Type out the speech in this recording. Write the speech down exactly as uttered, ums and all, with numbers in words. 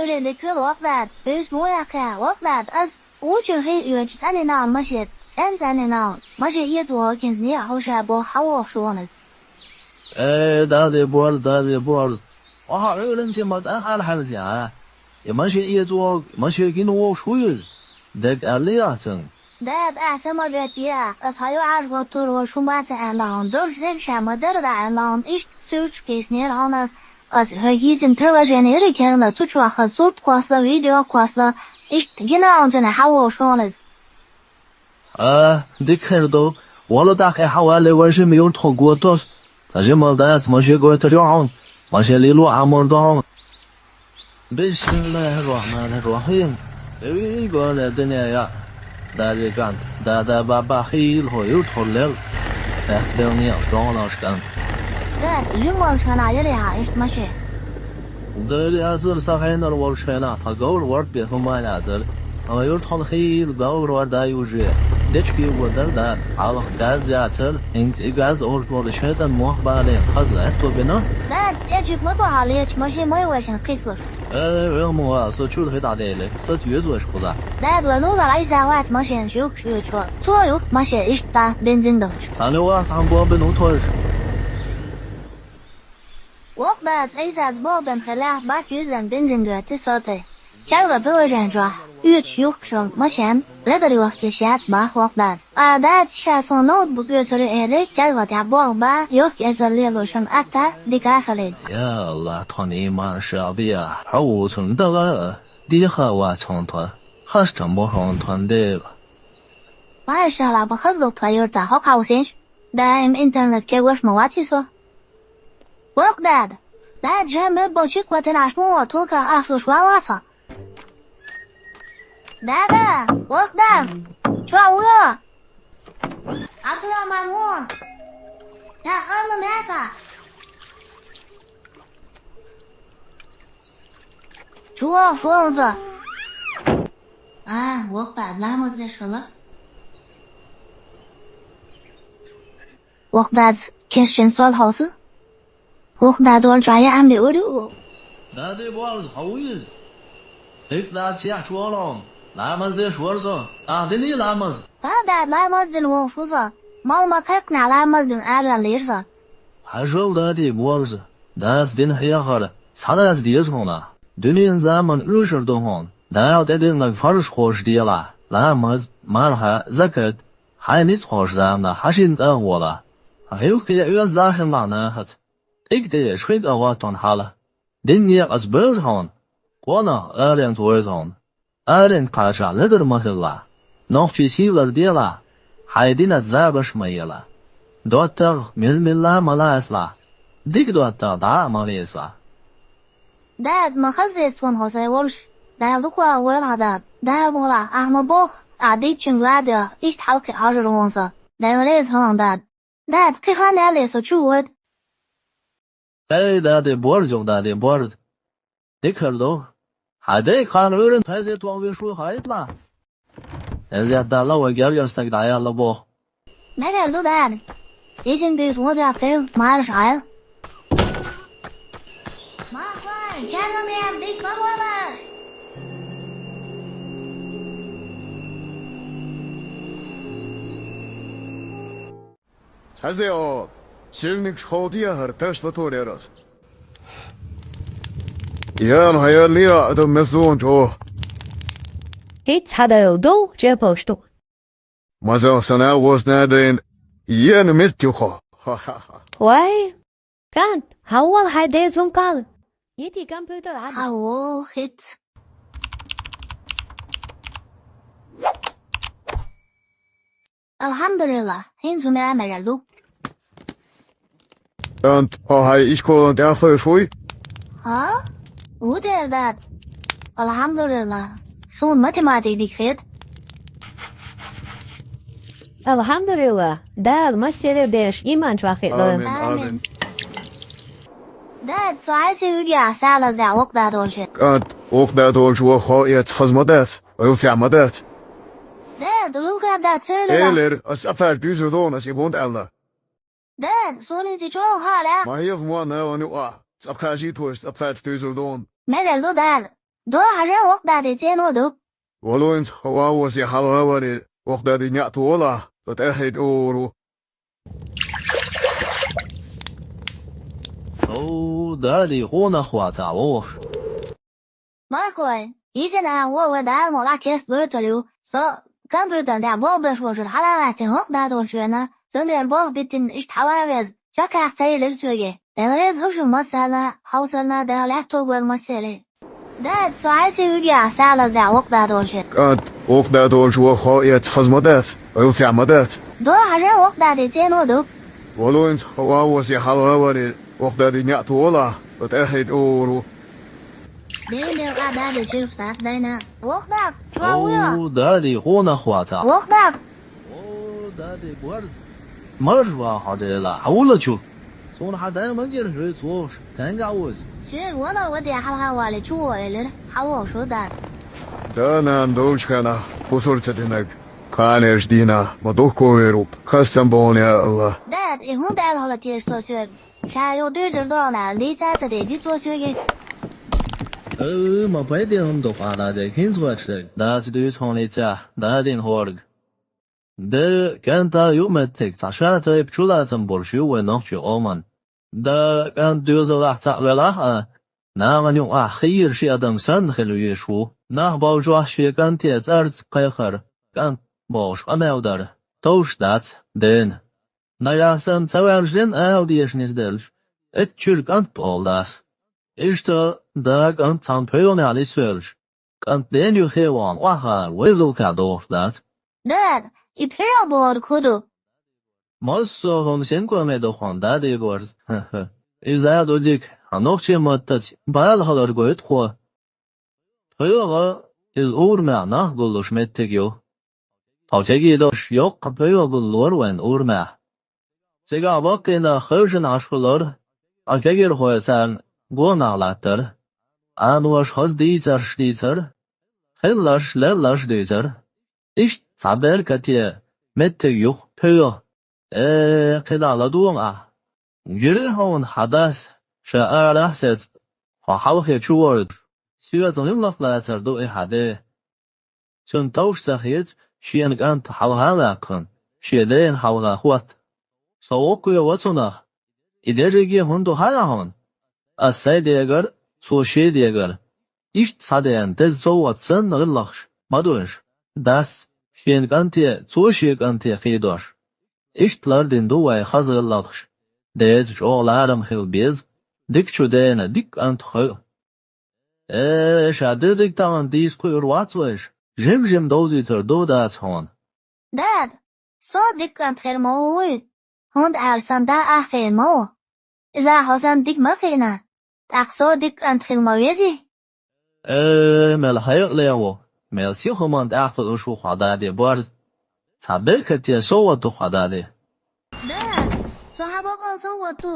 Öyle de kör, вокъ дада, бес мо яхъя, вокъ дада, аз учу хи юч цӀанинал машет, цӀен цӀанинал, маше езу гьокинзни хьуша бо хьавохшоназ. Э, даде борз, даде борз. Аха, Ӏуьйранчи ма тӀа хьалхьарзя. И маше езу вог, маше гин вохш вуйз. Дег алли яцун. Дад, ахь самагатдия, ас хьайо Ӏаш гӀоттур вара шу маца аьннаун, дорж лемша ма дара да аьннаун, иштта суьрташ кхийснера хьуна ас. Ас хьоьгийцин приложениери керла цу чохь ас сурт кхосла, видео кхосла, иштта гина хьуна цуьнан хьавохшоназ. А, дика хир ду. Вала тӀаккха хьан валле вай жима юртахо готос. Сан жимал дац, маше гойтур ю хьуна, маше лело Ӏамор ду хьуна. Бисмиллахир-рахманир-рахим. Эвий, гоне дуьне я. Дали кӀант, дада баба хийла хьо юртахула лел. Эхь, делне а, догӀанаш кӀант. Дад, жималчхьана яли хьан иштта маше? Дали азар сан хенар волчу хенахь тхан говр ворд бе хӀума а яцара. Ткъа юртахула хийла говр ворда уже. Дечкий вон дара да, хьалха газ яцара, хӀинца и газ олуш болу шайтӀан мох балийна хаза лаьтто бина. Дад, цӀечуьнга ма бохьа лечу машин май вайшина кхийсалуш. Э, вел ма ваха, со чуьра хи дӀадели, саца везаш кхузахь. Дад, вай лулахь Ӏийса вац машинаш юхкуш оьцуш ван. Цо юхку машин иштта бензин долчу. Цхьана юха цхьана бобина ву тхойша. Вокъ дац Ӏийсас бобина хилахь, бац юьззина бензин доьтту сотай. Керла приложени чохь оьцуш юхкуш йолу машен ледар йохкуш яц бах вокъ дац. Ткъа дац ша суна ноутбук оьцур ю элира, керла тӀехь болх бан, йохка эзар лело шуна атта дика а хилийта. Я АллахӀ, тхуна ийман ша бе, хьо ву цунна дала, деха а вац хьуна тхо, хастам бу хьуна тхуна Дела. Машалла, бан хаза ду тхан юьртахь, хӀокху хьовсийша. Даим интернет кегош ма ваций со. Вокъ дада! Дада, жен мел болчу кхотина Ӏаш муха тулках ахчуш ван вацахь? Дада! Вокъ дада! Чохь вуй хьо? Абдурахман вон! Я, Алла меца! Чу вон фонза? А, вокъ дада, ламаз деш хила. Вокъ дада, кешнийн сол хьовса? Вокъ дада волчохь яа ам бе ур ю? Даде борза, хьо ву иза? ХӀинца дада сехьа чу волу хьуна. Ламаз деш вара со. Ахь диний ламаз? Ха, дада, ламаз дина вохуш ву со. Мала ма кхайкхинехь ламаз дина араваьллера со. Хьажал, даде борза. Дас дина хьехар, схьадас деза хьуна. Дуьненан заман оьшур ду хьуна. Дала тӀедиллинарг фарзаш кхочушделахь, ламаз, марха, закат, хьайн ницкъ кхочу заманахь хьан шина тӀе а гӀолахь. Хьуьлхе оьзда а хилахь нахаца. КӀиг тӀе еш хир а гӀоттон хьала. Дин некъаца бевза хьуна. Къонах аренца вевза хьуна. Аренга кхачахь ледар ма хилалахь. Нохчийн сий ларделахь. Хьайн динаца забарш а ма елахь. ДоттагӀа мила-милла а ма лацалахь. Дика доттагӀа дӀа а ма весалахь. Дада, ма хаза деза суна хьо сайн волуш. Дала дукха войла хьан, дада. Дала мукъ лахь, ахь ма боху, ахь дийцинчуьнга ла а доьху, иштта хьалакхиа хьожур ву хьуна со. Дела реза хила хьуна, дада. Дада, кхин хан ялале со чу воьду. Эй, даде борза, юха даде борза. Дика хир ду. Хьан дайга хьан Ӏуьйранна хезетта ван веш ву хаийталахь? Хезетта далла вай гергара стаг дӀаяьлла боху. Мегар ду, дада. Изин дуьйцу вон зел хир, марша Ӏайла. Ма кхой, керла мер дис ма волаш! Хьазе о, сирникаш ховдехьара, пеш латор яра ас. Ян, хьан яр лиа адам мезлончо. ХӀинца хьан дайла ду, чепаш ду. Мазал сана возна дайн, ян мезтюхо. Вай, кӀант, хьан вала хьайн дезун кхал? Йити компьютер Ӏа. Хьан вохит? Алхьамдулилла, хӀинца хӀума а мегар ду. КӀант, хьо хьайн ишколан тӀехь хевший? ХӀа? ХӀун дера, дада? Алхьамдулилла, суна математика дика хета. Алхьамдулилла, Дала массеран а деш иман чохь хилла. Амин, амин. Дада, со хьайн сий вигехь, салаздаьхьа воккха дада волчу. КӀант, воккха дада волчу ваха хьо эца хаза ма дац, гӀиллакхехь ма дац. Дада, гӀиллакхехь дац, церан. Элира, ас цӀа пхаьчча дуьйцур ду хьуна ас и бунт аьлла. Дада, суна иза чӀогӀа хаьа. Ма хьеха ма, нахана юкъахь. ЦӀа пхаьчча тхойша, цӀа пхаьчча дуьйцур ду хьуна. Мегар ду, дада. До хьажа, вокх дади цӀено ду. Валойнца хаван восе хьалха вале, вокх дади неӀ тохалахь, со тӀаьхье тӀе вогӀур ву. О, дади, хьо нах вацахь вогӀуш. Маркой, иза нах вон вай Дала мукъ лахь кест бойталу. Со компьютер тӀехь болх беш волчуьра хьала а гӀаьттина, вокх дадолчу вена, цундела болх биттина иштта хьала а веза, чекхъяхьа ца елира соьга. Дела реза хила шу массарна, хьовсарна, Дала лаьтто бойла массеран. Дад, со хьайсий вигехь сагӀа лазадехь вокх дадолчу? КӀант, вокх дадолчу ваха хьо эцна хаза ма дац, гӀиллакхехь ма дац. До хьажа, вокх дади цӀено ду. Валойнца хаван восе хьалха вале, вокх дади неӀ тохалахь, со тӀаьхье тӀе вогӀур ву. Ден делкъа дади ширх сац дайна. Вокх дад, чу ван вуйо? О, дади, хьо нах вацахь. Вокх дад. О, дади, борз. Марша ваха хьо Дела, хьан вулачу? Суна хьан да ма гира хьоьца вогӀуш, тангахь ву иза. Соьга вала ваде хьалха вале чу во элира, хьан вогӀуш ву дад. Да-нана долчу хенахь, кхусур ца динарг, кханерчу дийнахь ма духковер ву, хастам бохьуна, я АллахӀ. Дад, и хӀунда аьлла хила теша со соьга? Ша юха дуьйцур ду хьуна аьлла, дийца а ца дийци цо соьга. Э, ма пайде хӀума ду хьан даде, хӀинца вач дерг, дас дуьйцу хьуна и цӀахь, дадин хӀорг. Де, кӀентан юкъаметтиг цхьа ша тайпа чулацам болуш ю вайн нохчийн къоман. Да, кӀант доьзалехь цхьаъ велахь а, нахана юкъахь хийра ши адам санна хила везаш ву. Нах болчохь шен кӀанте цӀарца кхайкхар, кӀант бохуш къамел дар, товш дац дена. Нагахь санна ца ваьлча ден ала дезаш нисделча, эццачуьра кӀант олу дас. Иштта да, кӀант цхьана пхьоьгӀанехь нисвелча, кӀант ден юххе а вахана охьахаар вай гӀиллакхехь дохуш дац. Дада, и пхьоьгӀа бохург хӀун ду? Массо а хӀума синкъоме ду хьуна, дади, борз. Иза а ду дика, хьан нохчийн маттаца бала хилар гойту тхо. ПхьоьгӀа иза урамехь нах гуллуш меттиг ю. Тхо кегий долуш йоккха пхьоьгӀа гуллора вайн урамехь. Цигахь баккхий нах хевшина Ӏаш хилара, ткъа кегийрхой царна гонах латтара. Къаноша хаза дийцарш дийцара, хилларш, лелларш дуьйцура. Иштта цхьа беркате меттиг ю-кх пхьоьгӀа. Э, кхидӀа ладогӀа ахь. Гира хьуна хьан дас, ша арахь а сецна, хьо хьалхе чу войтуш, соьца гӀиллакх лацар ду и хьан ден. Цунна товш ца хета шена кӀант хьалха а ваьккхина, шен дена хьалха хӀотта. Со воккхаве ван цунах. И дерриге а хӀунда ду хаьа хьуна? Ас сайн дегара, цо шен дегара. Иштта схьадеана деза совгӀат санна гӀиллакхаш ма ду уьш. Дас шен кӀанте, цо шен кӀанте кхийдош. Иштта лардина ду вай хаза гӀиллакхаш. Деза чӀогӀа ларам хила беза, дикачу дена дика кӀант хила. Э, ша дерриг тахана дийца кхуьур вац вайша, жим-жим довзуьйтур ду дас хьуна. Дада, со дика кӀант хир ма ву вуй, хӀунда аьлча сан да ахь хир ма ву. Иза хьо санна дика ма хиъна, тӀаккха со дика кӀант хила ма везий? Э, мел хьекъале ву, мел сиха хӀуманна тӀаьхьа хууш ву хьо, дади, борз. Цхьа беркате совгӀат ду хьо, дади. Да, со хьан бакъал совгӀат ду.